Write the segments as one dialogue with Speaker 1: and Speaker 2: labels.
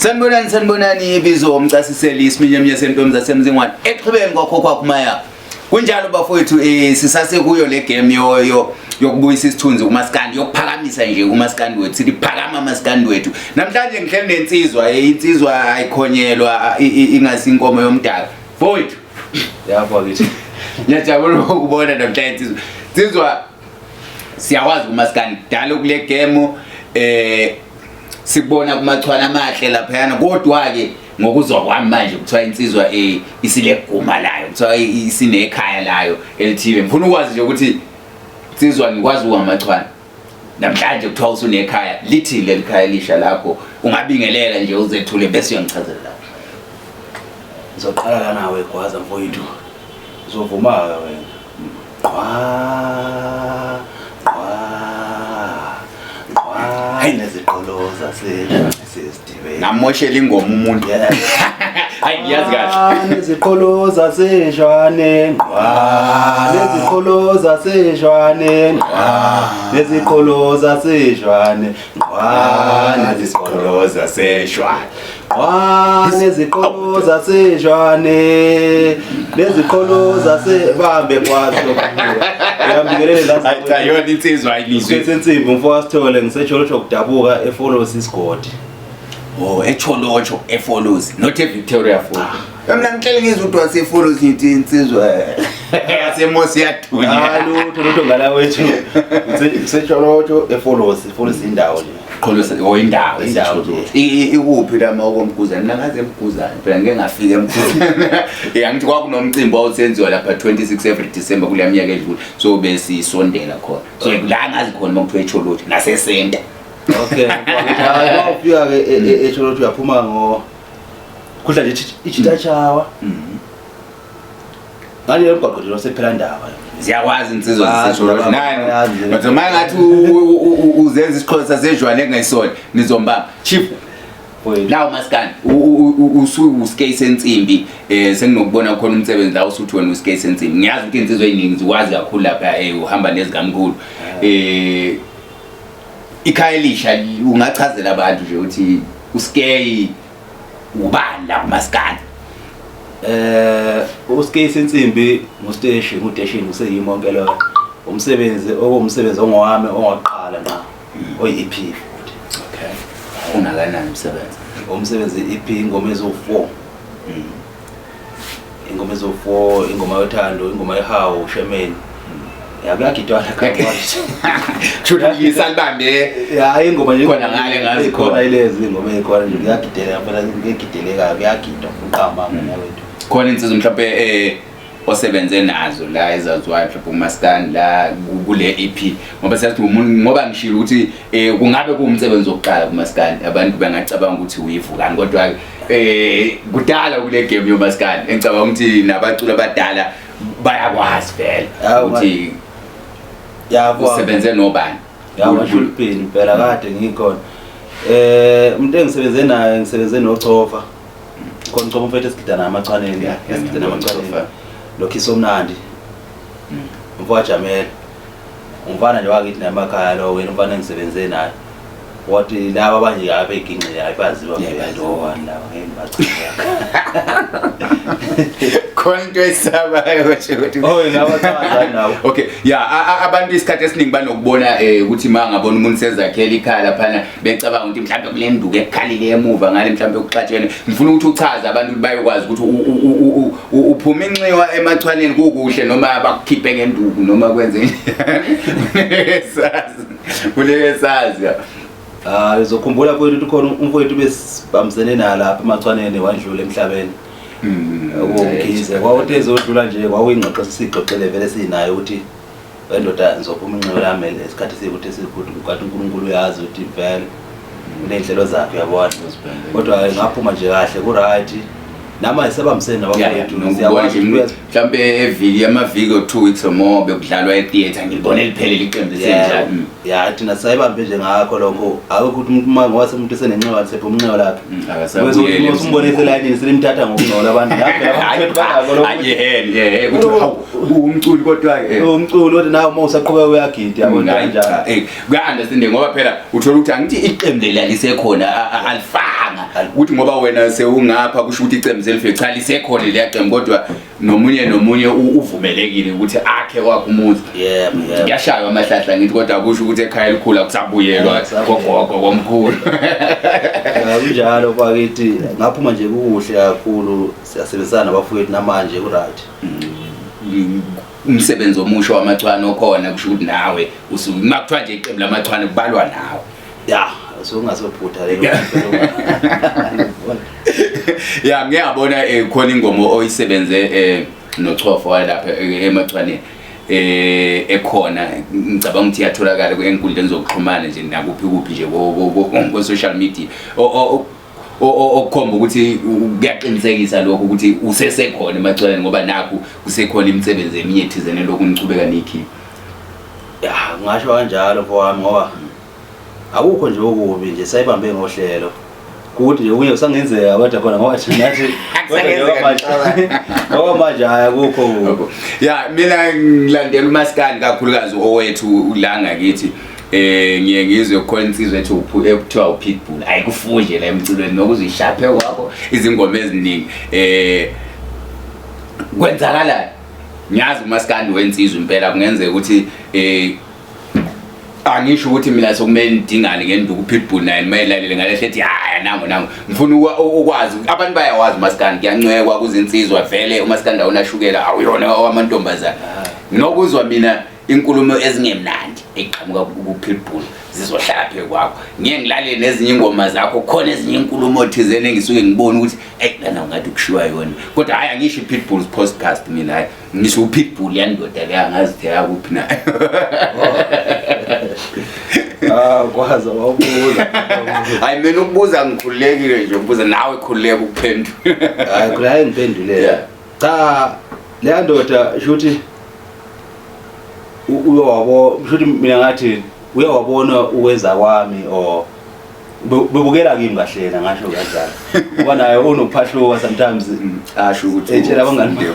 Speaker 1: Sanibonani, sanibonani. Ibizo umcasiseli isiminyemnye sentombi zasemzingwane exhibeni kwakho kwakumaya. Kunjalo bafowethu, sisase kuyo le game yo yo yokubuyisa isithunzi kumaskandi, yokuphakamisa nje kumaskandi wethu. Sithi phakama maskandi wethu. Namhlanje ngihleli nensizwa, insizwa ayikhonyelwa, ingasi inkomo yomdaka. Mfowethu.
Speaker 2: Yabo kithi.
Speaker 1: Ngiyajabula ukubona namhlanje, insizwa. Insizwa, siyakwazi kumaskandi kudala kule game, sikubona kumachwana amahle laphayana, kodwa ke ngokuzwa kwami manje kuthiwa insizwa isileguma layo, kuthiwa isinekhaya layo elithile. Ngifuna ukwazi nje ukuthi, insizwa, ngikwazi uhamachwana, namhlanje kuthiwa usunekhaya, lithini leli khaya elisha lakho? Ungabingelela nje, uzethule, bese uyangichazela lapho.
Speaker 2: Ngizoqala la nawe, Gwaza mfowethu. Uzovuma-ke wena. Qwa qwa qwa.
Speaker 1: Hayi.
Speaker 2: Neziqholo zasesitibeni.
Speaker 1: Ngamoshela ingoma umuntu. Hayi, ngiyazi kahle.
Speaker 2: Neziqholo zaseshwane ngqwa. Neziqholo zaseshwane ngqwa. Neziqholo zaseshwane ngqwa. Neziqholo
Speaker 1: zaseshwane.
Speaker 2: Qwa neziqholo zaseshwane, neziqholo zase bambe kwazo. Uyambingelele la.
Speaker 1: Hayi cha, yona insizwa ayilizwe.
Speaker 2: Sensimbi mfo kasithole, ngiseTsholotsho, kudabuka eFolosi isigodi.
Speaker 1: Oh, eTsholotsho eFolosi, not eVictoria Falls. Mina ngihlele ngizwe ukuthi waseFolosi, ngithi insizwa yaseMosi yadunya.
Speaker 2: Hayi, lutho lutho ngala wethu. NgiseTsholotsho eFolosi, Folosi indawo nje.
Speaker 1: Qholosi o indawo.
Speaker 2: Indawo nje.
Speaker 1: Ikuphi la makomguzane? Mina ngaze emguzane phela, ngeke ngafika emguzane. Ya, ngithi kwakunomcimbi wawusenziwa lapha 26 every December kule minyaka edlule, so besisondela khona, so la ngazi khona uma kuthiwa eTsholotsho nasesenta.
Speaker 2: Okay. Hayi, mawufika ke eTsholotsho uyaphuma ngo kudla nje ichitachawa. Ngale mgwaqo nje wasephela ndaba.
Speaker 1: Ziyakwazi insizwa
Speaker 2: Bazi,
Speaker 1: zaseTsholotsho.
Speaker 2: baba,
Speaker 1: Nayi
Speaker 2: bayazi.
Speaker 1: but uma ngathi uzenza isiXhosa sasejwane kungesona, nizombamba chief.
Speaker 2: Mfowethu.
Speaker 1: Lawo maskandi usuke sensimbi, senginokubona khona umsebenzi la usuthi wena usuke sensimbi. Ngiyazi ukuthi insizwa eziningi zikwazi kakhulu lapha, uhamba nezikamkhulu. Ikhaya elisha, ungachazela abantu nje ukuthi uSkay ubani la kumaskandi?
Speaker 2: uSkay sensimbi ngusteshi, ngudeshini, useyimi onke lo. Umsebenzi okuwumsebenzi ongowami ongaqala nqa oyi-EP futhi.
Speaker 1: Okay, ungakanani umsebenzi?
Speaker 2: Umsebenzi EP, ingoma eziwu-4. Ingoma eziwu-4, ingoma yothando, ingoma yehawu, shemeni. Ya, kuyagidwana.
Speaker 1: Kusho isalibambe.
Speaker 2: Ya, ingoma nje.
Speaker 1: Khona ngale ngazi
Speaker 2: khona.
Speaker 1: Khona.
Speaker 2: Ilezi ingoma ezikhona nje, kuyagidela phela, kuyagideleka, kuyagidwa uqamba mina wethu.
Speaker 1: Khona insizwa mhlawumbe osebenze nazo la ezaziwayo mhlawumbe kumaskandi la kule EP, ngoba siyazi umuntu, ngoba ngishilo ukuthi kungabe kuwumsebenzi wokuqala kumaskandi, abantu bengacabanga ukuthi uyivukani, kodwa kudala kule game yomaskandi, engicabanga ukuthi nabaculi abadala bayakwazi vele
Speaker 2: Hawu,
Speaker 1: ukuthi
Speaker 2: Ya,
Speaker 1: usebenze nobani.
Speaker 2: Ya, washulupini impela kade ngikhona. Umuntu engisebenze naye, ngisebenze noChofa. Khona uChofa umfethu esigida naye amachwaneni, esigida naye amachwaneni.
Speaker 1: Chofa.
Speaker 2: Lokhiso omnandi. Umfo Jamela. Umfana nje wakithi namakhaya lo, wena umfana engisebenze naye. Wathi laba abanye abeginqe abaziwa
Speaker 1: Yeah,
Speaker 2: ngento wani laba, ngeke ngibachazele.
Speaker 1: Khona into esabayo nje ukuthi
Speaker 2: Oh, ngabachaza nawo.
Speaker 1: Okay, ya, abantu isikhathi esiningi banokubona ukuthi uma ngabona umuntu sezakhela ikhaya laphana, becabanga ukuthi mhlawumbe kule nduku ekukhalile emuva ngale, mhlawumbe kuxatshene. Ngifuna ukuthi uchaze abantu ukuthi bayokwazi ukuthi uphuma inxiwa emachwaneni kukuhle noma bakukhiphe ngenduku noma kwenze sazi kuleke sazi.
Speaker 2: Ah, uzokhumbula mfowethu ukuthi khona umfowethu besibambisene naye lapha emachwaneni, wandlula emhlabeni. Ukumkhize kwawuthi ezodlula nje, kwakuyingxoxo esiyixoxele vele sinayo ukuthi wendoda ngizophuma inxeba lami esikhathi sikuthi esikhulu, kanti uNkulunkulu uyazi ukuthi vele uney'nhlelo zakhe, uyabona. Kodwa ngaphuma nje kahle, ku-right, nama sebambisene nabafowethu, siyakwazi
Speaker 1: nje
Speaker 2: ukuthi
Speaker 1: mhlawumbe eviki, amaviki or 2 weeks or more, bekudlalwa e-theatre, ngilibone liphelele iqembu esenjalo.
Speaker 2: Ya, thina sayibambe nje ngakho lokho, akukho ukuthi umuntu uma ngowase umuntu esenenxeba sephuma inxeba lakhe.
Speaker 1: Akasabuyeli.
Speaker 2: Bese umbone eselayinini, selimthatha ngokungcola abantu. Lapho banako lokho.
Speaker 1: Hayi, yehhe, ukuthi hawu, umculi kodwa ke.
Speaker 2: Umculo kodwa nawe uma usaqhubeka uyagida, yabo,
Speaker 1: Hayi,
Speaker 2: kanjalo.
Speaker 1: cha, kuya-understand ngoba phela uthola ukuthi angithi iqembu leli lisekhona, alifanga. Ukuthi ngoba wena sewungapha kusho ukuthi icembu selifike, cha lisekhona leliya qembu, kodwa nomunye nomunye uvumelekile ukuthi akhe kwakhe umuzi.
Speaker 2: Yebo, yebo.
Speaker 1: Kuyashaywa amahlahla ngithi, kodwa kusho ukuthi ekhaya elikhulu akusabuyelwa kogogo komkhulu.
Speaker 2: Ya, kunjalo bakithi, ngaphuma nje kukuhle kakhulu, siyasebenzisana nabafowethu namanje ku-right.
Speaker 1: Umsebenzi omusha wamachwane okhona kusho ukuthi nawe usuke uma kuthiwa nje iqembu lamachwane kubalwa nawe.
Speaker 2: Ya, sokungasophutha lelo.
Speaker 1: Ya, ngiyabona khona ingoma oyisebenze noChofo walapha emachwaneni ekhona, ngicabanga ukuthi iyatholakala enkundleni zokuxhumana nje nakuphi kuphi nje ko social media, okukhomba ukuthi kuyaqinisekisa lokho ukuthi usesekhona emachwaneni, ngoba nakhu kusekhona imisebenzi eminye ethizene lokhu nichubeka niyikhipha.
Speaker 2: Ya, ngasho kanjalo mfowami, ngoba akukho nje okubi nje, sayibambe ngohlelo kuthi nje okunye kusangenzeka, kodwa khona ngoba thina nathi ngoba manje hayi, akukho kubi.
Speaker 1: Ya, mina ngilandela umaskandi kakhulukazi owethu la ngakithi. Ngiye ngizwe khona insizwa ethi ekuthiwa uPitbull, ayikufunje la emculweni nokuzishaphe kwakho izingoma eziningi. Kwenzakalani? Ngiyazi umaskandi wensizwa impela, kungenzeka ukuthi angisho ukuthi mina sokumele nidingane ngenduku, uPitbull naye mayilalele ngalehle ethi haya nango nango. Ngifuna ukwazi, abantu bayawazi umaskandi, kuyancwekwa kuzinsizwa vele, umaskandi awunashukela, awuyona owamantombazana. Nokuzwa mina inkulumo ezingemnandi eqhamuka ku-Pitbull zizohlala phezu kwakho. Ngiye ngilalele nezinye ingoma zakho, khona ezinye inkulumo thizeni engisuke ngibone ukuthi eyi lana ungathi kushiwa yona, kodwa hhayi, angisho i-Pitbull's podcast mina, hhayi, ngisho uPitbull yandoda le, angazi ukuthi yakuphi nayo.
Speaker 2: Ah, kwazi wawubuza.
Speaker 1: Hayi, mina ukubuza ngikhululekile nje ukubuza, nawe khululeka ukuphendula.
Speaker 2: Hayi, khona hayi, ngiphendule. Cha, leya ndoda shuthi uyawabo, shuthi mina ngathi uyawabona ukwenza kwami or bebukela kimi kahle, ngasho kanjalo, ngoba naye unokuphahluka sometimes.
Speaker 1: Asho ukuthi
Speaker 2: etshela abangani bakhe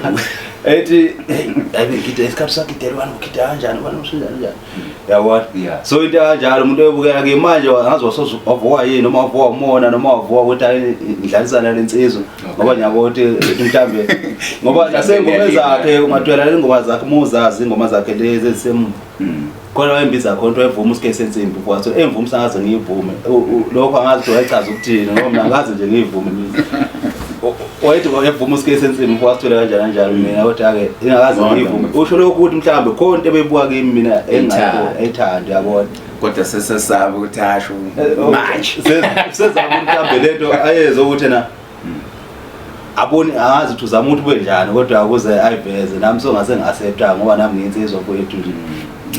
Speaker 2: ethi, hey, hayi, ngigida isikhathi sakugidela wani, ugida kanjani wani, usunjani njani, yabona? So into kanjalo, umuntu oyobukela ke manje angazi wavuka yini, noma wavuka umona, noma wavuka ukuthi hayi, ngidlalisana lensizwa, ngoba ngiyabona ukuthi mhlambe ngoba nasey'ngomeni zakhe ungatwela le ngoma zakhe, uma uzazi ingoma zakhe lezi ezisemuva khona wayembiza khona into evuma usike sensimbi kwathi emvuma, sangaze ngiyivume. Lokho angazi ukuthi wayechaza ukuthini, ngoba mina angaze nje ngiyivume mina. Wayethi evuma usike sensimbi kwasithola kanjani kanjalo, mina kodwa-ke ingakaze ngiyivume. Usho lokhu ukuthi mhlawumbe khona into ebeyibuka kimi mina engayiboni, eyithanda, uyabona?
Speaker 1: Kodwa sesesaba ukuthi asho manje.
Speaker 2: Sezama ukuthi mhlawumbe lento ayeze ukuthi na aboni, angazi ukuthi uzama ukuthi ube njani, kodwa ukuze ayiveze nami songase ngi-accepta, ngoba nami ngiyinsizwa mfowethu nje.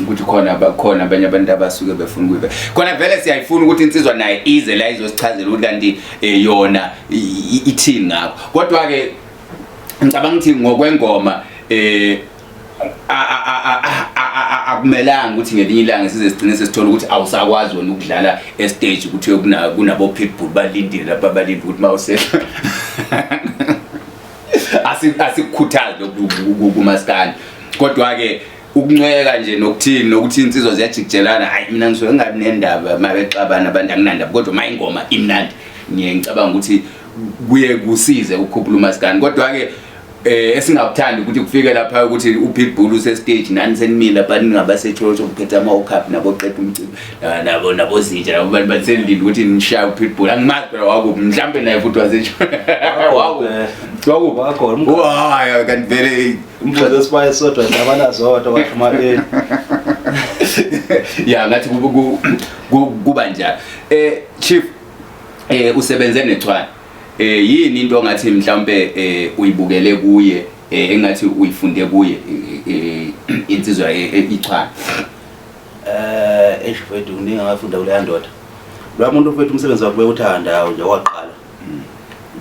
Speaker 1: Ukuthi khona bakhona abanye abantu abasuke befuna ukuyive khona, vele siyayifuna ukuthi insizwa naye ize la izosichazela ukuthi kanti yona ithini ngakho. Kodwa-ke ngicabanga ukuthi ngokwengoma akumelanga ukuthi ngelinye ilanga size sigcine sesithola ukuthi awusakwazi wena ukudlala estage, ukuthi kunabo pitbull balindile lapha, balinde ukuthi mawusehla. Asikukhuthazi lokhu kumaskandi, kodwa-ke ukuncweka nje nokuthini nokuthi insizwa ziyajikijelana, hayi, mina ngisuke ngingabi nendaba uma bexabana abantu, anginandaba, kodwa uma ingoma imnandi ngiye ngicabanga ukuthi kuye kusize ukukhuphula umaskandi. Kodwa-ke esingakuthandi ukuthi kufike lapha ukuthi uPitbull use stage, nani senimile lapha, ningabasechurch okuphethe ama-okapi naboqeda umcimbi nabo nabozinja nabo bantu baselindile ukuthi nishaye uPitbull. Angimazi phela wakuphi, mhlambe naye futhi wasechurch wakuphi.
Speaker 2: Wakhona.
Speaker 1: Hayi, kanti vele
Speaker 2: Umbuzo esibaye sodwa dlabana zodwa washumayeli.
Speaker 1: Ya, ngathi kuba njalo. Chief, usebenze nechwane, yini into ongathi mhlawumbe uyibukele kuye, engathi uyifunde kuye insizwa ichwane?
Speaker 2: Eish mfethu, kuningi angafunda kuleya ndoda. Lo muntu mfethu, umsebenzi wakhe bewuthanda nje waqala.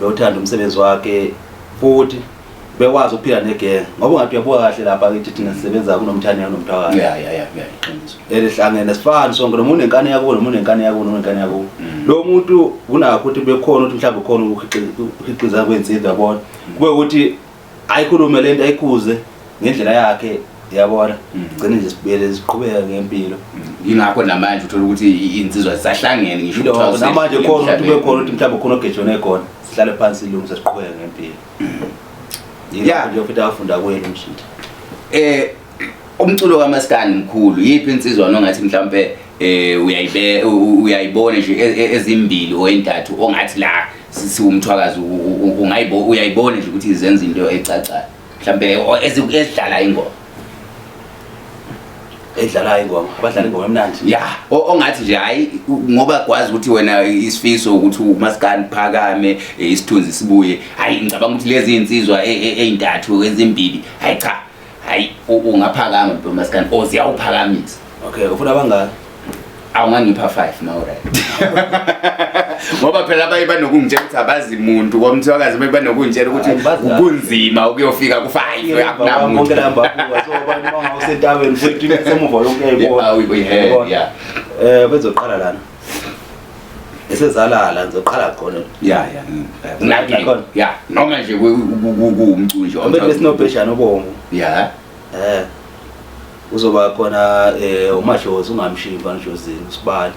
Speaker 2: Bewuthanda umsebenzi wakhe, futhi bekwazi ukuphila negenge, ngoba ungathi uyabuka kahle lapha kithi thina sisebenza kunomthane kunomthwakazi.
Speaker 1: Ya, iqiniso.
Speaker 2: Elihlangene sifani sonke, noma unenkani yakubo, noma unenkani yakubo, noma unenkani yakubo. Lo muntu unakho ukuthi bekhona ukuthi mhlawumbe khona ukukhiqiza kwensizwa, yabona, kube ukuthi ayikhulume lento, ayikhuze ngendlela yakhe. Yabona, gcine nje sibuyele siqhubeka ngempilo.
Speaker 1: Yingakho namanje uthola ukuthi insizwa zisahlangene ngisho
Speaker 2: Yilokho,
Speaker 1: kuthiwa
Speaker 2: namanje
Speaker 1: usedlule
Speaker 2: khona ukuthi ube
Speaker 1: emhlabeni.
Speaker 2: khona ukuthi mhlawumbe khona ogejone khona, sihlale phansi silungise siqhubeke ngempilo.
Speaker 1: Yeah.
Speaker 2: Yilokho nje futhi afunda kuye lo mshitha.
Speaker 1: Umculo kaMaskandi mkhulu, yiphi insizwa nongathi mhlambe uyayibe uyayibona nje ezimbili o entathu ongathi la siwumthwakazi ungayibo uyayibona nje ukuthi izenza into ecacayo mhlambe ezidlala ingoma.
Speaker 2: Edlala ingoma, abadlala ingoma emnandi.
Speaker 1: Ya, ongathi nje hayi ngoba kwazi ukuthi wena isifiso ukuthi uMaskandi phakame, isithunzi sibuye. Hayi ngicabanga ukuthi lezi insizwa ezintathu ezimbili, hayi cha, hayi ungaphakama bro Maskandi, o ziyawuphakamisa.
Speaker 2: Okay, ufuna abangaki?
Speaker 1: Awungangipha 5 mawura. Ngoba phela abaye banokungitshela ukuthi abazi muntu kwamthwakazi, baye banokungitshela ukuthi
Speaker 2: Hayi, bazi kahle.
Speaker 1: kunzima ukuyofika ku5 akunamuntu.
Speaker 2: Bonke lamba buka, so abantu bangawusentabeni futhi semuva yonke uyayibona.
Speaker 1: Yeah, yeah,
Speaker 2: Uyabona?
Speaker 1: yeah.
Speaker 2: Bezoqala lana. Esezalala ngizoqala khona.
Speaker 1: Yeah.
Speaker 2: Ngakho khona.
Speaker 1: Yeah, noma nje kuwumculo nje.
Speaker 2: Abantu besinobhejana obomvu.
Speaker 1: Yeah.
Speaker 2: Uzoba khona uMadlozi ungamshiyi mfana uJosini usibali.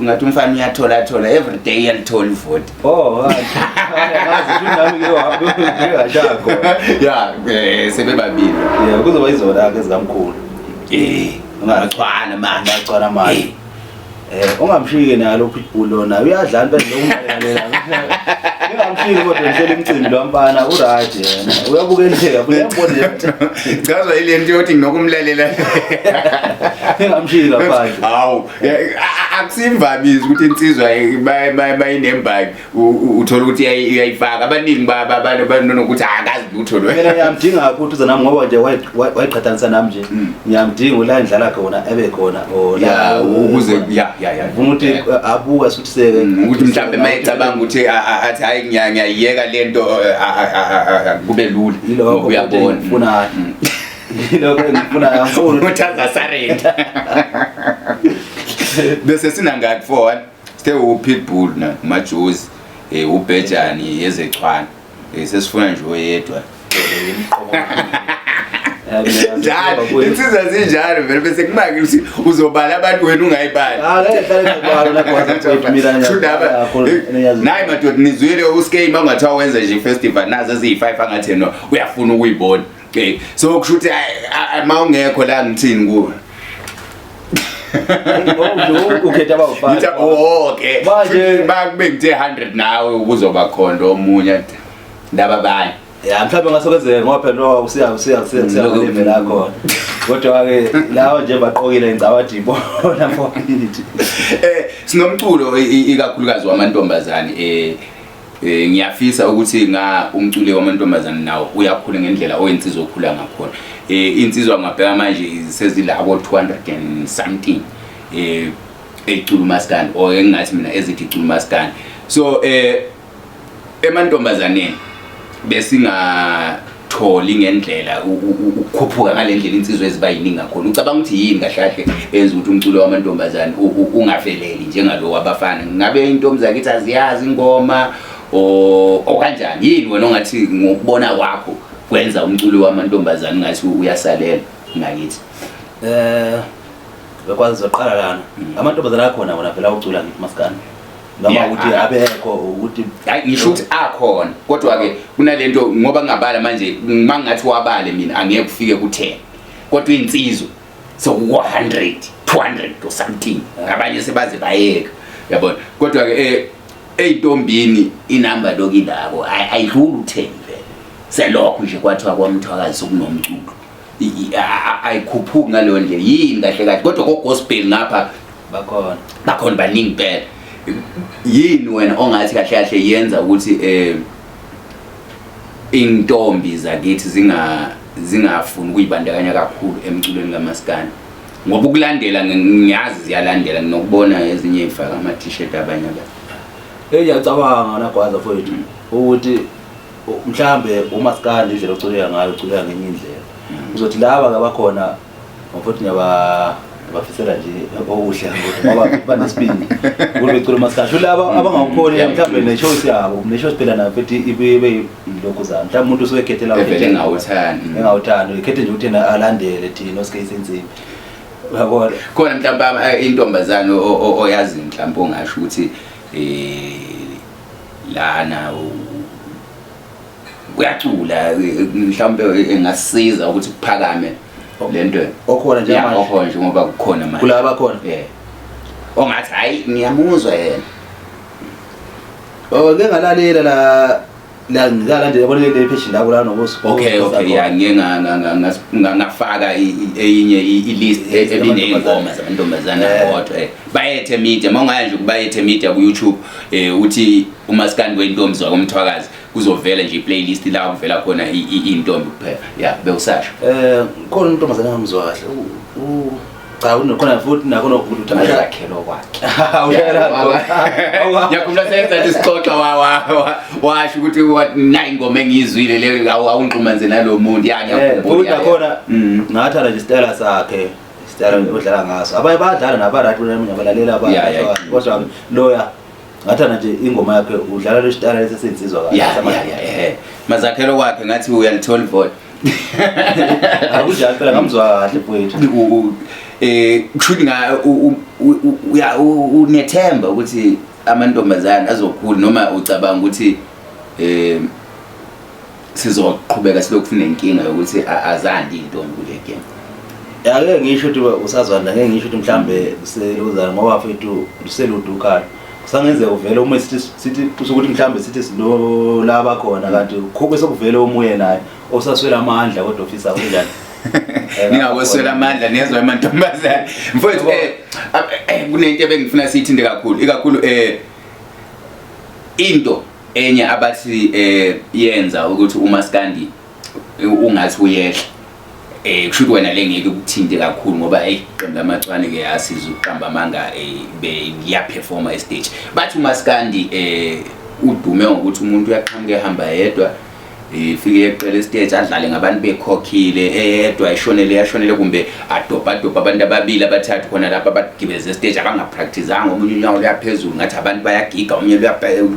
Speaker 1: Ngathi umfana uyathola thola every day uyalithola ivote.
Speaker 2: Oh, hayi. Ngazi ukuthi nami ngeke wabe ngiyashaya khona.
Speaker 1: Yeah, sebebabili.
Speaker 2: Yeah, kuzoba izona ke ezikamkhulu.
Speaker 1: Ungachwana manje.
Speaker 2: Ungachwana manje. Ungamshiki nalo pitbull lona uyadlala impela lokumlalela. Ningamshiki kodwa ngihlela imicimbi lo mfana u right yena. Uyabukeleka, uyambona nje.
Speaker 1: Chaza ile nto yokuthi nginokumlalela.
Speaker 2: Ningamshiki ngaphandle.
Speaker 1: Hawu, akusimvamisi ukuthi insizwa bayinembangi uthola ukuthi uyayifaka. Abaningi banokuthi akazi lutho lo.
Speaker 2: Mina ngiyamdinga kakhulu uze nami ngoba nje wayiqhathanisa nami nje. Ngiyamdinga la indlala khona ebe khona or la
Speaker 1: Ya, ukuze ya, ya, ya.
Speaker 2: Ngifuna ukuthi abuke asuthiseke.
Speaker 1: Ukuthi mhlambe mayecabanga ukuthi athi hayi ngiyayiyeka lento kube lula.
Speaker 2: Yilokho
Speaker 1: Ngoba uyabona.
Speaker 2: ngifuna. Yilokho engifuna angifuni.
Speaker 1: Ukuthi azasarenda. Bese sinangaki for one? Sithe uPitbull na uMajozi, uBhejani ezechwana. Sesifuna nje oyedwa. Njalo insizwa zinjalo vele bese kumake ukuthi uzobala abantu wena ungayibali.
Speaker 2: Ah, ngeke hlale ngibala la kwazi mfowethu mina
Speaker 1: Shudaba. Nayi madoda nizwile uSkay mangathiwa wenza nje festival nazo eziyi5 angathi yena uyafuna ukuyibona. Okay. So kusho ukuthi mawungekho la ngithini kuwe?
Speaker 2: Ukhetha abawufana.
Speaker 1: Ngitha oh okay.
Speaker 2: Manje
Speaker 1: bakube ngithe 100 nawe uzoba khona omunye laba abanye.
Speaker 2: Ya mhlawumbe ngasokwenzeka ngoba phela lo usiya usiya usiya usiya level yakho. Kodwa ke lawo nje baqokile ngicabanga ibona mfowethu.
Speaker 1: Sinomculo ikakhulukazi wamantombazane ngiyafisa ukuthi nga umculo wamantombazane nawo uyakhula ngendlela oyinsizwa okhula ngakhona. Insizwa ngabheka manje sezilabo 200 and something ecula umaskandi or engathi mina ezithi icula umaskandi. So emantombazaneni besingatholi ngendlela ukukhuphuka ngalendlela insizwa eziba yiningi kakhulu. Ucabanga ukuthi yini kahle kahle enza ukuthi umculo wamantombazane ungaveleli njengalo wabafana? Ngabe intombi zakithi aziyazi ingoma o kanjani? Yini wena ongathi ngokubona kwakho kwenza umculo wamantombazane ngathi uyasalela ngakithi?
Speaker 2: Bekwazi zoqala lana. Amantombazane akhona wona phela ucula ngithi maskandi. Noma ukuthi abekho ukuthi
Speaker 1: hayi ngisho ukuthi akhona kodwa ke kunalento ngoba ngingabala manje mangathi wabale mina angeke ufike ku10 kodwa insizwa so ku 100 200 or something abanye sebaze bayeka yabona. Kodwa ke eyintombini inamba lokilabo ayidluli u10 vele selokho nje kwathiwa kwamthwakazi sokunomculo ayikhuphuki ngaleyo ndlela. Yini kahle kahle kodwa ko gospel ngapha bakhona baningi impela. Yini wena ongathi kahle kahle yenza ukuthi intombi zakithi zingafuni ukuyibandakanya kakhulu emculweni kaMaskandi? Ngoba ukulandela ngiyazi ziyalandela, nginokubona ezinye ifaka ama t-shirt abanye abantu.
Speaker 2: Ngiyacabanga nagwaza mfowethu ukuthi mhlambe uMaskandi indlela oculeka ngayo uculeka ngenye indlela. Uzothi laba ke bakhona mfowethu Bafisela nje okuhle ngoba banesibindi ukuthi becula umaskandi. Sho laba abangawukhoni mhlawumbe ne-choice yabo, ne-choice phela nayo futhi ibe lokhu zami. Mhlawumbe umuntu usuke ekhethe la
Speaker 1: Evele engawuthandi.
Speaker 2: Engawuthandi, ekhethe nje ukuthi yena alandele thina osike isensimbi. Uyabona?
Speaker 1: Khona mhlawumbe intombazane oyazi mhlawumbe ongasho ukuthi lana uyacula mhlawumbe engasiza ukuthi kuphakame lento
Speaker 2: okhona nje manje
Speaker 1: okhona nje ngoba kukhona manje
Speaker 2: kulaba khona
Speaker 1: yeah ongathi hayi ngiyamuzwa yena.
Speaker 2: Oh, ngeke ngalalela la la ngikalandela yabona le page la kula nokuso.
Speaker 1: Okay, yeah, ngike ngafaka eyinye i-list ebiney'ngoma zamantombazane kodwa Bayethe Media, uma ungaya nje kuBayethe Media ku-YouTube, uthi umaskandi wentombi zakoMthwakazi, kuzovela nje i-playlist la kuvela khona iy'ntombi kuphela. Ya, bewusasho.
Speaker 2: Khona untombazane engamzwa kahle. Cha, unokhona futhi nakho nokuthi
Speaker 1: uzakhelo kwakhe. Ngiyakhumbula senza isixoxa washo ukuthi nayi ingoma engiyizwile le awungixhumanise nalo muntu. Ya, ngiyakhumbula.
Speaker 2: Futhi nakhona ngathanda nje isitayela sakhe. Isitayela odlala ngaso. Abanye bayadlala naba right mina ngiyabalalela abanye. Kodwa loya ngathanda nje ingoma yakhe udlala lesitayela lesi esinsizwa
Speaker 1: kahle. Ya. Mazakhelo kwakhe ngathi uyalithola ibhola.
Speaker 2: Akunjalo phela ngamzwa kahle mfowethu.
Speaker 1: Kushuthi nga uya unethemba ukuthi amantombazane azokhula noma ucabanga ukuthi sizoqhubeka silokhu sinenkinga yokuthi azandi intombi kule game?
Speaker 2: Ake ngisho ukuthi usazwanda, ngeke ngisho ukuthi mhlambe seluzana ngoba mfethu luselude ukhalo. Kusangenzeka uvele uma sithi ukuthi mhlambe sithi sino laba khona kanti bese kuvele omunye naye osaswela amandla kodwa ofisa kunjani.
Speaker 1: Ningakoswela amandla niyezwa amantombazane. Mfowethu kunento ebengifuna siyithinte kakhulu, ikakhulu into enye abathi yenza ukuthi umaskandi ungathi uyehla. Kusho ukuthi wena le ngeke ukuthinte kakhulu ngoba hey iqembu lamachwane ke asiza ukuqamba amanga liyaperforma estage. Bathi umaskandi udume ngokuthi umuntu uyaqhamuka ehamba yedwa, ifike yeqele estage adlale ngabantu bekhokhile eyedwa, eshonele yashonele kumbe adobha adobha abantu ababili abathathu khona lapha abagibeze estage abangapracticeanga, omunye unyawo luyaphezulu ngathi abantu bayagiga, omunye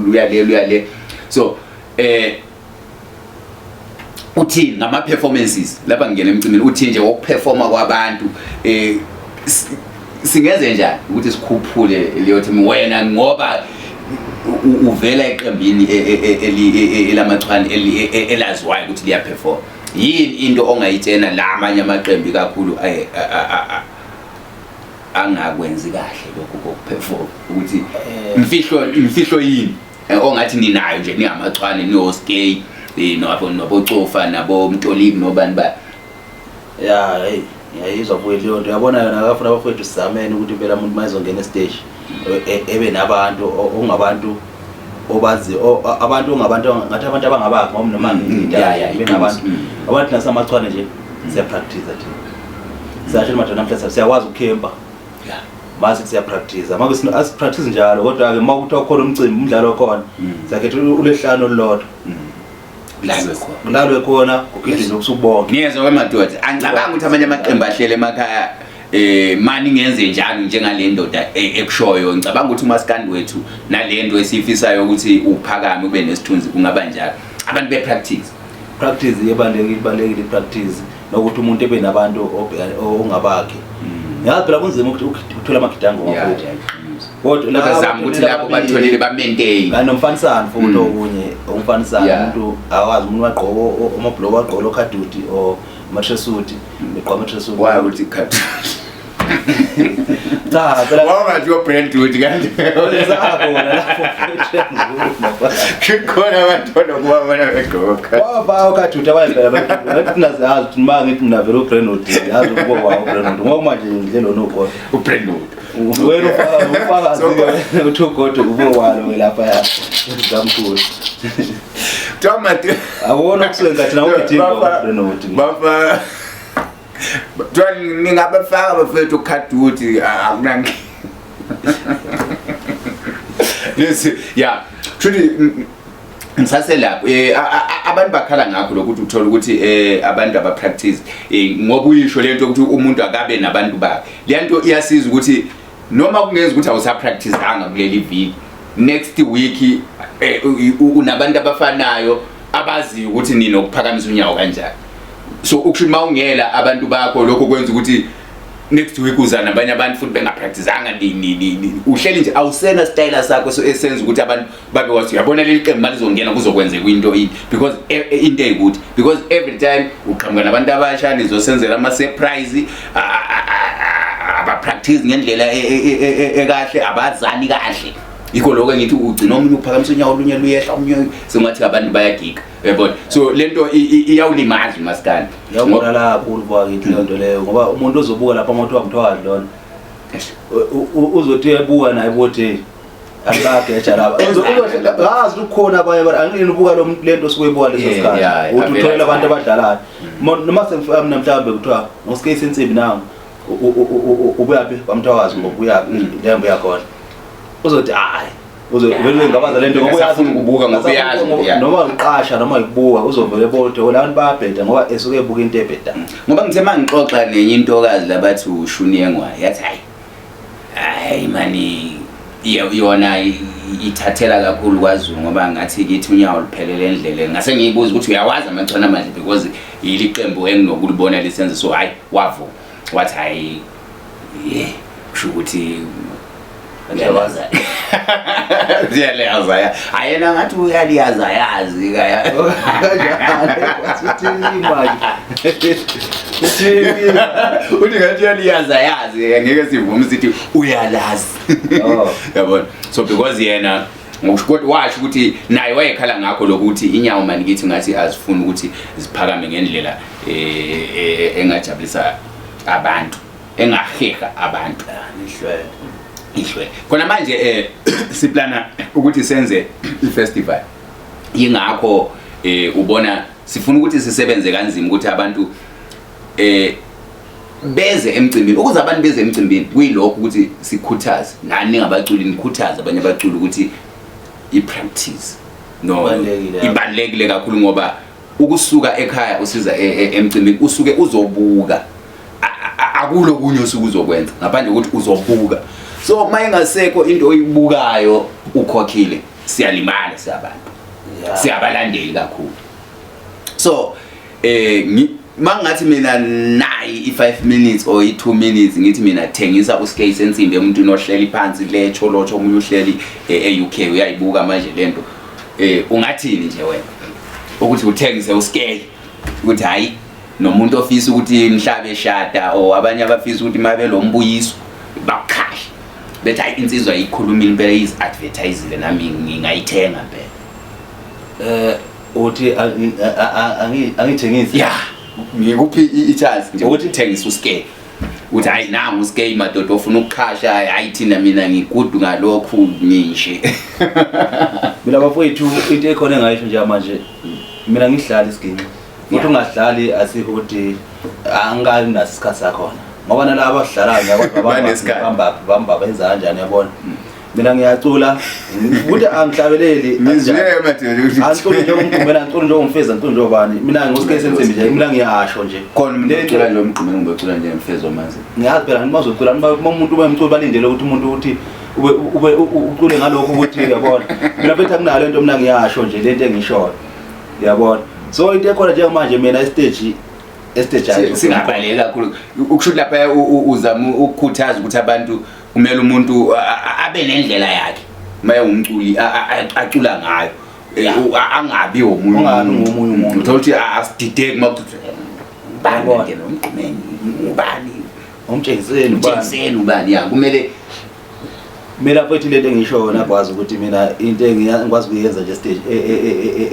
Speaker 1: luyale luyale. So uthini ngama performances lapha ngingena emcimbini, uthini nje ngokuperforma kwabantu, singenze njani ukuthi sikhuphule leyo team wena ngoba uvela eqembini elamachwane elaziwayo ukuthi liyaperform? Yini into ongayitshena la amanye amaqembu kakhulu angakwenzi kahle lokhu kokuperform, ukuthi imfihlo yini ongathi ninayo nje ningamachwane, niyoskay, nobocofa nabomtoliki nobani ba?
Speaker 2: Ya, hey, ngiyayizwa mfowethu leyo nto. Uyabona yona akafuna abafowethu sizameni ukuthi impela umuntu mayezongena estage ebe nabantu ongabantu obazi abantu ongabantu ngathi abantu abangabakhe ngoba noma ngibe nabantu abantu nasamachwane nje siyapractice thina. Siyasho madoda namhlanje siyakwazi ukukhempa. Mase siyapractice. Mase asipractice njalo kodwa ke uma kuthiwa khona umcimbi umdlalo okhona siyakhetha ulehlanu olulodwa.
Speaker 1: Kulalwe khona.
Speaker 2: Kulalwe khona kugidwe ubusuku bonke.
Speaker 1: Ngiyezwa kwemadoda. Angicabanga ukuthi amanye amaqembu ahlele emakhaya mani ngenze njalo njengale ndoda ekushoyo. Ngicabanga ukuthi umaskandi wethu nalento esiyifisayo ukuthi uphakame ube nesithunzi kungaba njalo. Abantu be practice.
Speaker 2: Practice ibalulekile, ibalulekile practice nokuthi umuntu ebe nabantu ongabakhe. Yazi phela kunzima ukuthi uthole amagidango futhi.
Speaker 1: Kodwa la zama ukuthi lapho batholile ba maintain.
Speaker 2: Kanti nomfanisano futhi okunye, umfanisano umuntu akwazi umuntu wagqoka amabhloku wagqoka okhaduti or ama-tracksuit, begqoka ama-tracksuit.
Speaker 1: Why ukuthi khaduti?
Speaker 2: Cha, phela
Speaker 1: Wawungathi yo brand dude kanti.
Speaker 2: Sakhona lapho.
Speaker 1: Kukhona abantu onokuba bona begqoka.
Speaker 2: Waba okhaduti abanye phela abantu thina siyazi ukuthi uma ngithi mina vele ubrand dude, yazi ukuba kwawo ubrand dude. Ngoba manje ngidle lona ugodo.
Speaker 1: Ubrand dude.
Speaker 2: Wena ufakazi uthi ugodo kubo walo ke lapha ya. Zamkhulu.
Speaker 1: Tomati.
Speaker 2: Awona kusuke ngathi nawe ugijima ubrand dude.
Speaker 1: Bafa. Kuthiwa ningabafaka bafethu ukhaduti akunankinga. Lesi ya kushuthi Ngisaselapho abantu bakhala ngakho lokuthi uthola ukuthi abantu aba practice ngoba uyisho lento ukuthi umuntu akabe nabantu bakhe. Le nto iyasiza ukuthi noma kungeza ukuthi awusa practiceanga kuleli viki, next week unabantu abafanayo abaziyo ukuthi ninokuphakamisa unyawo kanjani. So ukusho uma ungela abantu bakho, lokho kwenza ukuthi next week uza nabanye abantu futhi bengapracticanga, ni uhleli nje awusena style sakho, so esenza ukuthi abantu babe wathi uyabona leli qembu malizongena kuzokwenzeka into ini, because into eyikuthi because every time uqhamuka nabantu abasha nizosenzela ama surprise, aba practice ngendlela ekahle, abazani kahle. Yikho lokho engithi ugcina omunye uphakamisa unyawo olunye luyehla, omunye sengathi abantu bayagiga, uyabona. So lento iyawulimaza umaskandi.
Speaker 2: Iyawubulala kakhulu bakithi leyo nto leyo, ngoba umuntu ozobuka lapha uma kuthiwa mthwakazi lona uzothi uyabuka naye bothi abageja laba ngazi ukukhona abanye abantu angilini ubuka lo muntu lento osuke ebuka leso sikhathi uthi utholela abantu abadlalayo. Noma sengifika mina mhlawumbe kuthiwa ngosikeyisi insimbi nangu ubuyaphi kwamthwakazi ngoba uyaphi lembo yakhona, uzothi hayi uzovele ngabaza lento
Speaker 1: ngoba uyazi ukubuka ngoba uyazi
Speaker 2: noma uqasha noma ukubuka uzovele bodwa labantu bayabheda ngoba esuke ebuka into ebheda.
Speaker 1: Ngoba ngithe mangixoxa nenye intokazi labathi ushuni yengwayo, yathi hayi hayi mani yona ithathela kakhulu kwaZulu ngoba ngathi kithi unyawo luphelele endleleni. Ngase ngiyibuza ukuthi uyawazi amachwana manje, because yili qembu enginokulibona lisenza so, hayi wavuma wathi hayi ye kusho ukuthi
Speaker 2: uyawazi
Speaker 1: uyaliyaza ya ayena ngathi uyaliyaza yazi kaya uthi ngathi uyaliyaza yazi, ngeke sivume sithi uyalazi, yabona. So because yena ngokusho kodwa washo ukuthi naye wayekhala ngakho lokuthi inyawo mani kithi ngathi azifuni ukuthi ziphakame ngendlela engajabulisa abantu, engaheha abantu.
Speaker 2: Ihlwele
Speaker 1: ihlwele khona manje siplana ukuthi senze i-festival, yingakho ubona sifuna ukuthi sisebenze kanzima ukuthi abantu beze emcimbini, ukuze abantu beze emcimbini kuyilokho ukuthi sikhuthaze nani ningabaculi, nikhuthaze abanye abaculi ukuthi i-practice no ibalulekile kakhulu, ngoba ukusuka ekhaya usiza emcimbini usuke uzobuka, akulo kunye osuke uzokwenza ngaphandle ukuthi uzobuka. So uma ingasekho into oyibukayo ukhokhile, siyalimala siyabantu, siyabalandeli kakhulu. So mangathi mina nayi i5 minutes or i2 minutes, ngithi mina thengisa uskate sensimbi emuntwini ohleli phansi le cholocho, omunye uhleli e-UK uyayibuka manje lento, ungathini nje wena ukuthi uthengise uskate ukuthi hayi nomuntu ofisa ukuthi mhlabe eshada or abanye abafisa ukuthi mabe lo mbuyiso bakukhashe bethi hayi insizwa ikhulumile impela, izi-advertisile, nami ngingayithenga
Speaker 2: impela. Uthi angithengise?
Speaker 1: Ya, ngikuphi i-chance nje ukuthi thengisa uskate uthi hayi nangu uskate madoda ofuna ukuqhasha, hayi thina mina ngigudu ngalokhu ngishe.
Speaker 2: Mina bafowethu into ekhona engayisho nje manje, mina ngihlala isiginci futhi ungahlali asikho ukuthi angikabi naso isikhathi sakhona, ngoba nalaba abadlalayo bamba bamba benza kanjani, yabona. Mina ngiyacula ukuthi angihlabeleli, angiculi njengomgqumela, angiculi njengomfeza, angiculi njengobani, mina ngosikhathi sensimbi nje, mina ngiyasho nje.
Speaker 1: Khona umuntu ocula nje omgqumela, ngibocula nje emfezo manje.
Speaker 2: Ngiyazi phela noma uzocula uma umuntu ube umculo balindele ukuthi umuntu ukuthi ube ucule ngalokho ukuthi uyabona. Mina mfethu akunalo into, mina ngiyasho nje lento engishoyo, uyabona. So into ekhona njengamanje mina estage estage
Speaker 1: singabaleki kakhulu ukusho lapha uzama ukukhuthaza ukuthi abantu kumele umuntu abe nendlela yakhe uma ewumculi acula ngayo, angabi
Speaker 2: omunye umuntu,
Speaker 1: uthola ukuthi asidideki uma kuthi ubani ke nomgqumeni ubani
Speaker 2: umtshengiseni
Speaker 1: ubani ubani, ya kumele.
Speaker 2: Mina mfethu lento engisho yona kwazi ukuthi mina into engikwazi ukuyenza nje stage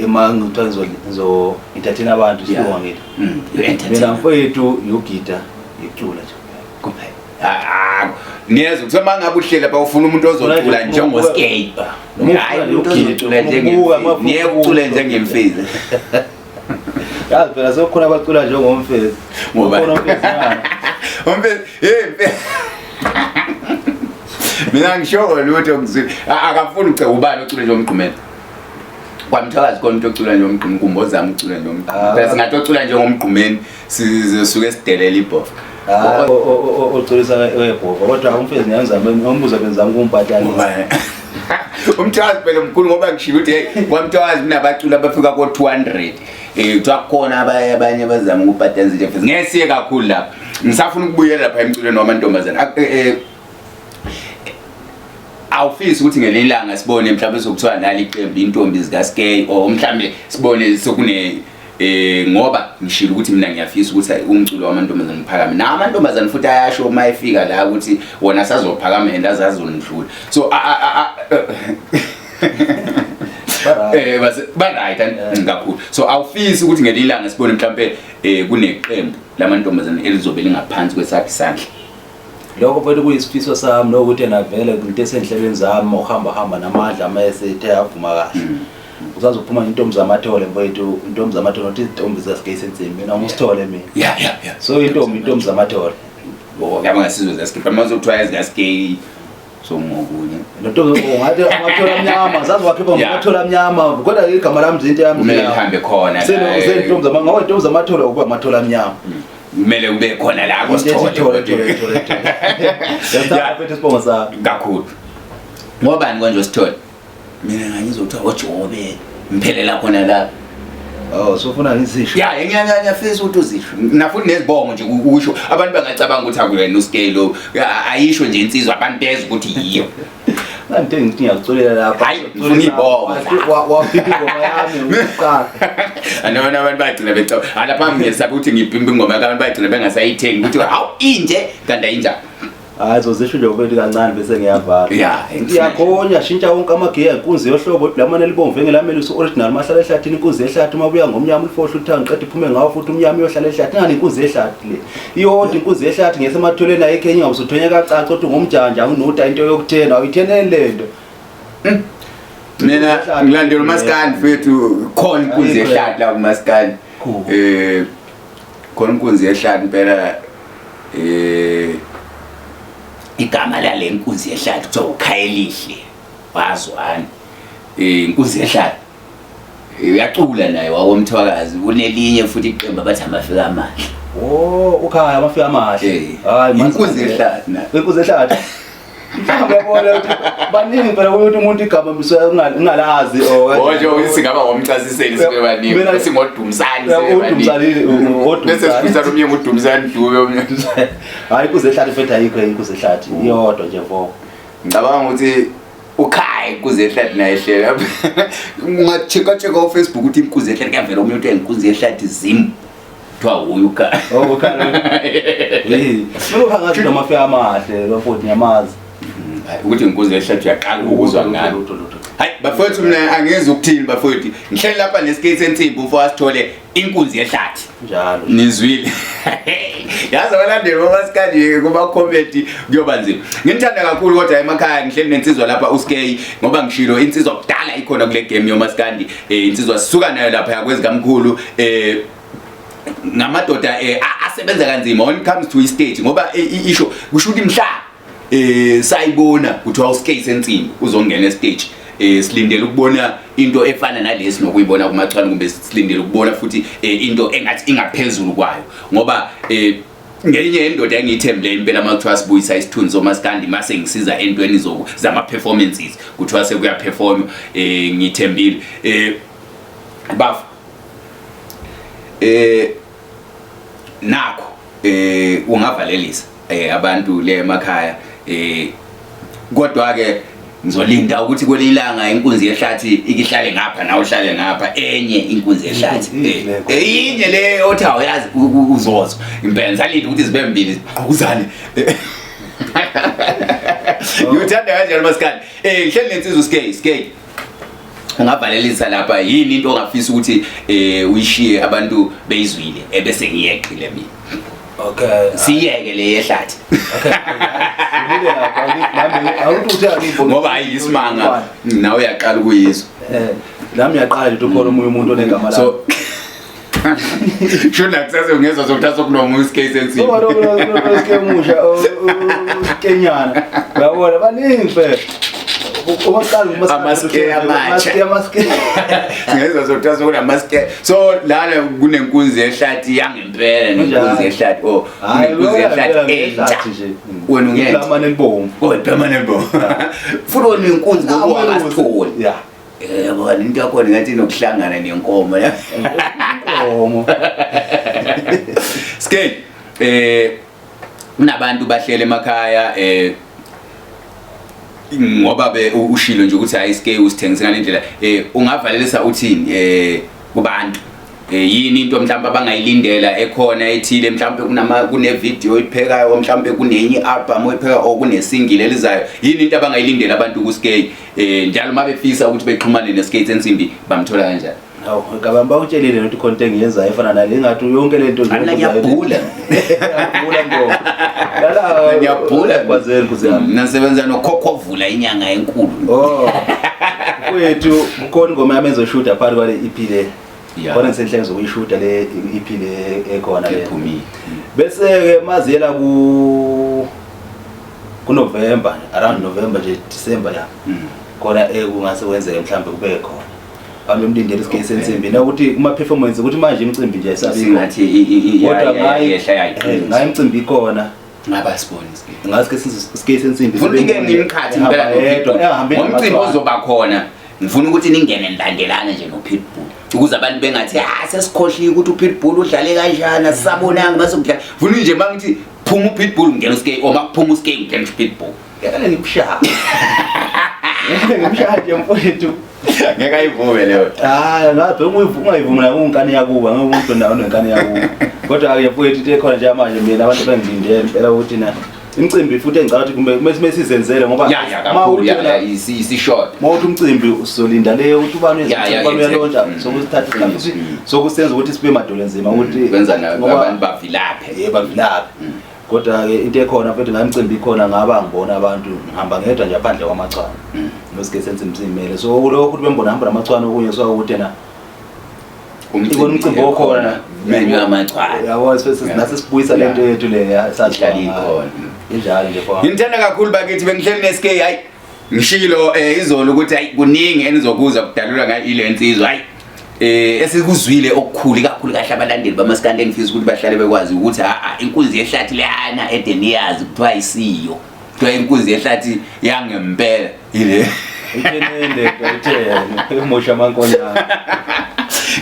Speaker 2: ema ngithiwa ngizo entertain abantu isilungu ngithi mina mfethu yogida yicula nje
Speaker 1: kuphela. Niyezwa kuthiwa uma ngabe uhleli lapha ufuna umuntu ozocula njengoskate, hayi umuntu ozocula njengemfezi, ucule njengemfezi.
Speaker 2: Yazi phela sekukhona abacula njengomfezi.
Speaker 1: Ngoba umfezi, hey mina ngisho lutho ngizwile akafuni uce ubani ocule njengomgqumela. Kwamthakazi khona umuntu ocula nje umgqumo kumbozama ucula nje umgqumo.
Speaker 2: Ah.
Speaker 1: Phela singathi ocula nje ngomgqumeni sizosuke sidelela ibhofa.
Speaker 2: Ah, oculisa webhova kodwa umfezi ngiyamzama ngombuza benzama ukumbhatalisa.
Speaker 1: Umthakazi phela mkhulu ngoba ngishilo ukuthi hey kwamthakazi kunabaculi abafika ko 200. Eh kuthiwa kukhona abanye abanye abazama ukubhatalisa nje mfezi. Ngeke siye kakhulu lapha. Ngisafuna ukubuyela lapha emculweni wamantombazane. Awufisi ukuthi ngelinye ilanga sibone mhlawumbe sokuthiwa nali iqembu intombi zikaSkay or mhlawumbe sibone sokune ngoba ngishilo ukuthi mina ngiyafisa ukuthi umculo wamantombazane uphakame na amantombazane futhi ayasho uma efika la ukuthi wona sazophakama and azazondlula so base ba right kakhulu so awufisi ukuthi ngelinye ilanga sibone mhlawumbe kuneqembu lamantombazane elizobe lingaphansi kwesakhe isandla.
Speaker 2: Lokho mfethu kuyisifiso sami nokuthi ena vele into esenhlelweni zami uhamba hamba namandla uma esethe avuma kahle. Usazophuma intombi zamathole mfethu, intombi zamathole not izintombi zasigeyisa ensimbi, mina ngusithole mina.
Speaker 1: Yeah.
Speaker 2: So intombi zamathole.
Speaker 1: Oh, ngiyabonga ngasizwe zaskip. Uma uzothiwa ezikaskey so ngokunye.
Speaker 2: Nontombi ungathi amathole amnyama, zazi wakhipha ngamathole amnyama, kodwa igama lami nje into yami.
Speaker 1: Kumele lihambe khona.
Speaker 2: Sentombi zama ngoba intombi zamathole ukuba amathole amnyama.
Speaker 1: Kumele kube khona la
Speaker 2: kosithole. Thole thole thole. Yasithanda mfethu isibongo sami.
Speaker 1: Kakhulu. Ngobani konje osithole? Mina ngangizothiwa oJobe. Ngiphelela khona la.
Speaker 2: Oh, sofuna ngizisho.
Speaker 1: Ya, ngiyafisa ukuthi uzisho. Nafuthi nezibongo nje ukusho. Abantu bangacabanga ukuthi akuyena uSkay ayisho nje insizwa abantu bezwe ukuthi yiyo.
Speaker 2: Ngante ngithi ngiyakuculela lapha.
Speaker 1: Hayi, ngifuna ibongo.
Speaker 2: Waphipha ingoma yami uqala.
Speaker 1: Anona abantu bagcina becabanga. Alapha ngiyesaba ukuthi ngipimpa ingoma abantu bagcina bengasayithengi ukuthi hawu inje kanti ayinjani.
Speaker 2: Hayi zozisho nje mfethu kancane bese ngiyavala.
Speaker 1: Yeah,
Speaker 2: Iyakhonya shintsha wonke amagiya inkunzi yohlobo iblamane elibomvu engelamele usu original mahlala ehlathini inkunzi ehlathi uma buya ngomnyama ulifohle uthanga qeda iphume ngawo futhi umnyama iyohlala ehlathi ngani inkunzi ehlathi le. Iyodwa inkunzi ehlathi ngesematholeni ayikho enye ngabusuthonya kacaca uthi ngumjanja unuta into yokuthena awuyitheneli lento.
Speaker 1: Mina ngilandela umaskandi mfethu khona inkunzi yehlathi la kumaskandi. Khona inkunzi yehlathi impela igama lale nkunzi yehlathi kuthiwa uKhayelihle wazwani inkunzi yehlathi uyacula naye wakomthwakazi unelinye futhi iqembu abathi amafika amahle.
Speaker 2: Oh, ukhaya amafika amahle.
Speaker 1: Hayi inkunzi yehlathi na.
Speaker 2: Inkunzi yehlathi. Mhlawumbe uyabona ukuthi baningi phela ukuthi umuntu igama ungalazi
Speaker 1: or nje usingaba ngomcasiseli sibe baningi singodumsani sibe
Speaker 2: baningi. Odumsani.
Speaker 1: Bese sifisa omunye ngudumsani Dube omunye.
Speaker 2: Hayi inkunzi yehlathi mfethu ayikho inkunzi yehlathi iyodwa nje vo.
Speaker 1: Ngicabanga ukuthi ukhaya inkunzi yehlathi naye hlela. Ungacheka cheka ku Facebook ukuthi inkunzi yehlathi kuyavela omunye uthi inkunzi yehlathi zim. Kuthiwa uyu ukhaya.
Speaker 2: Oh ukhaya. Hey, mina ukhaya ngathi namafika amahle bafowethu ngiyamazi.
Speaker 1: Ukuthi inkunzi yehlathi uyaqala ukuzwa ngalo. Hayi bafowethu mina angezi ukuthini bafowethu. Ngihleli lapha nesikate sensimbi umfo wasithole inkunzi yehlathi.
Speaker 2: Njalo.
Speaker 1: Nizwile. Yazi abalandeli bomaskandi kuma comedy kuyoba nzima. Nginithanda kakhulu kodwa emakhaya ngihleli nensizwa lapha uSkay ngoba ngishilo insizwa kudala ikhona kule game yomaskandi. Insizwa sisuka nayo lapha kwezikamkhulu ngamadoda asebenza kanzima when it comes to stage ngoba isho kusho ukuthi mhla sayibona kuthiwa uSkay sensimbi uzongena estage silindele ukubona into efana nalesi nokuyibona kumachwane kumbe silindele ukubona futhi into engathi ingaphezulu kwayo ngoba ngelinye indoda engiyithembile impela uma kuthiwa sibuyisa isithunzi somaskandi mase ngisiza entweni zama performances kuthiwa sekuya perform ngithembile bafo nakho ungavalelisa abantu le emakhaya kodwa ke ngizolinda ukuthi kwelinye ilanga inkunzi yehlathi ikihlale ngapha nawe uhlale ngapha enye inkunzi yehlathi eyinye le othi awuyazi uzozwa impela ngisalinda ukuthi zibe mbili ziqhukuzane. Ngikuthanda kanjalo maskandi. Ngihleli nensizwa uSkay, Skay. Ungavalelisa lapha yini into ongafisa ukuthi uyishiye abantu beyizwile ebese ngiyeqile mina.
Speaker 2: Okay.
Speaker 1: Siyeke le yehlathi.
Speaker 2: Okay.
Speaker 1: Ngoba hayi isimanga nawe uyaqala ukuyizwa.
Speaker 2: Nami ngiyaqala nje ukhona omunye umuntu onegama
Speaker 1: lami. So Shona kusasa ungezwa sokuthatha sokunoma uSkay sensimbi.
Speaker 2: Ngoba lo uSkay musha uSkenyana. Uyabona baningi phela.
Speaker 1: Amaske amatsha. Singezwa sokuthiwa sokunamaske. So lana kunenkunzi yehlathi yangempela nenkunzi yehlathi oh kunenkunzi yehlathi entsha. Wena ungenza.
Speaker 2: Iblamane elibomvu.
Speaker 1: Oh iblamane elibomvu. Futhi wena inkunzi ngoba akasitholi.
Speaker 2: Yeah.
Speaker 1: Yebo into yakhona ngathi inokuhlangana nenkomo ya.
Speaker 2: Inkomo.
Speaker 1: Skate kunabantu bahlele emakhaya ngoba be ushilo nje ukuthi hayi Skate usithengise ngalendlela ungavalelisa uthini kubantu yini into mhlawumbe abangayilindela ekhona ethile mhlawumbe kunama kune video oyiphekayo mhlawumbe kunenye album oyiphekayo or kune single elizayo yini into abangayilindela abantu ku Skate njalo mabefisa ukuthi bexhumane ne Skate Sensimbi bamthola kanjani?
Speaker 2: Hawu, ngicabanga bakutshelile nokuthi khona into engiyenzayo efana nale ingathi yonke le nto nje.
Speaker 1: Mina ngiyabhula.
Speaker 2: Ngiyabhula ngo. Lala
Speaker 1: Ngiyabhula.
Speaker 2: Kwazeni kuze yami.
Speaker 1: Mina ngisebenza nokhokhovula inyanga enkulu.
Speaker 2: Oh. Mfowethu kukhona ingoma yami engizoshuta phakathi kwale EP le.
Speaker 1: Yeah.
Speaker 2: Khona ngisenhlelo zokuyishuta le EP le ekhona le.
Speaker 1: Ephumile.
Speaker 2: Bese ke maziyela ku November, around November nje December la. Khona ekungase kwenzeke mhlambe kube khona. Abantu bemlindele isigesi sensimbi nakuthi kuma performance ukuthi manje imicimbi nje ayisabikho.
Speaker 1: Singathi
Speaker 2: Kodwa ngayi
Speaker 1: yehla yayiqinisa.
Speaker 2: ngayi imicimbi ikhona.
Speaker 1: Ngaba sibona isigesi.
Speaker 2: Ngathi isigesi sensimbi.
Speaker 1: Ngifuna ukuthi ngimqhathe impela
Speaker 2: Ehamba
Speaker 1: ngomcimbi ozoba khona. Ngifuna ukuthi ningene nilandelane nje noPitbull ukuze abantu bengathi ah sesikhohliwe ukuthi uPitbull udlale kanjani asisabonanga mase kudlala. Ngifuna nje mangithi phuma uPitbull ungena uSkate or makuphuma uSkate ungena uPitbull.
Speaker 2: Ngeke ngimshaya. Ngeke ngimshaya nje mfowethu.
Speaker 1: Ngeke ayivume leyo.
Speaker 2: Hayi ngabe ungayivumi nayo unkani yakuba ngeke umuntu nawo unenkani yakuba. Kodwa ke mfowethu into ekhona nje manje mina abantu bengilindele impela ukuthi na imicimbi futhi engicabanga ukuthi kumbe kumele sizenzele ngoba
Speaker 1: Ya ya kakhulu ya ya isishort.
Speaker 2: Mawuthi umcimbi usolinda leyo ukuthi ubani
Speaker 1: Ya, ya,
Speaker 2: ubani uyalontsha
Speaker 1: exactly.
Speaker 2: sokuthatha isikhathi sokusenza ukuthi sibe madolo nzima ukuthi
Speaker 1: Kwenza na
Speaker 2: ngoba-
Speaker 1: abantu bavilaphe.
Speaker 2: yebo bavilaphe. Kodwa ke into ekhona mfethu ngayo imicimbi ikhona ngaba ngibona abantu ngihamba ngedwa nje phandle kwamachwane. Nosike senze imsimele. So lokho ukuthi bembona hamba namachwane okunye so ukuthi yena ikona umcimbi okhona
Speaker 1: menyu amachwane.
Speaker 2: Yabo nase sibuyisa lento yethu le
Speaker 1: Ihlala ikhona.
Speaker 2: Injalo nje kwa.
Speaker 1: Ngithanda kakhulu bakithi bengihleli neSK hayi ngishilo izolo ukuthi hayi kuningi enizokuza kudalula ngayo ile nsizwa hayi esikuzwile okukhulu kakhulu kahle abalandeli bamaskandi engifisa ukuthi bahlale bekwazi ukuthi a inkunzi yehlathi leyana edeniyazi kuthiwa isiyo kuthiwa inkunzi yehlathi yangempela ile
Speaker 2: Ithenende ithene emosha amankonyana.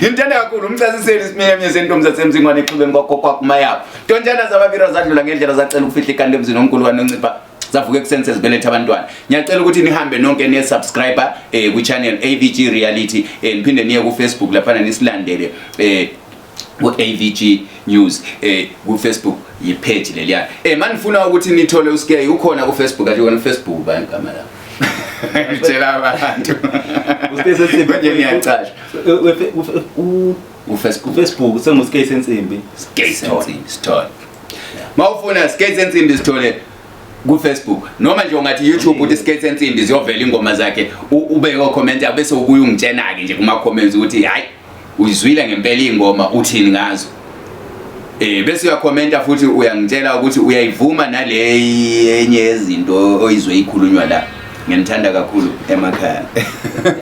Speaker 1: Ngimthanda kakhulu umchasiseli isiminyaminya sentombi zasemzingwane exhubeni kwakho kwakumayabo. Ntontshana zababira zadlula ngendlela zacela ukufihla ikanti emzini omkhulu kaNoncipha. Zavuka ekuseni sezibeletha abantwana. Ngiyacela ukuthi nihambe nonke niye subscribe ku channel AVG Reality niphinde niye ku Facebook laphana nisilandele ku AVG News ku Facebook yi page leliya. Manifuna ukuthi nithole uSkay ukhona ku Facebook athi ku Facebook ba igama la. Ngitshela abantu.
Speaker 2: uSkay Sensimbi
Speaker 1: Manje ngiyacasha. Ku Facebook.
Speaker 2: Facebook senguSkay Sensimbi.
Speaker 1: Skay Sensimbi sithole. Mawufuna Skay Sensimbi sithole ku Facebook noma nje ungathi YouTube uthi Skay Sensimbi ziyovela ingoma zakhe ubeke ko comment bese ubuye ungitshena ke nje kuma comments ukuthi hayi uyizwile ngempela ingoma uthini ngazo. Bese uyakhomenta futhi uyangitshela ukuthi uyayivuma nale enye yezinto oyizwe ikhulunywa la. Ngiyanithanda kakhulu emakhaya.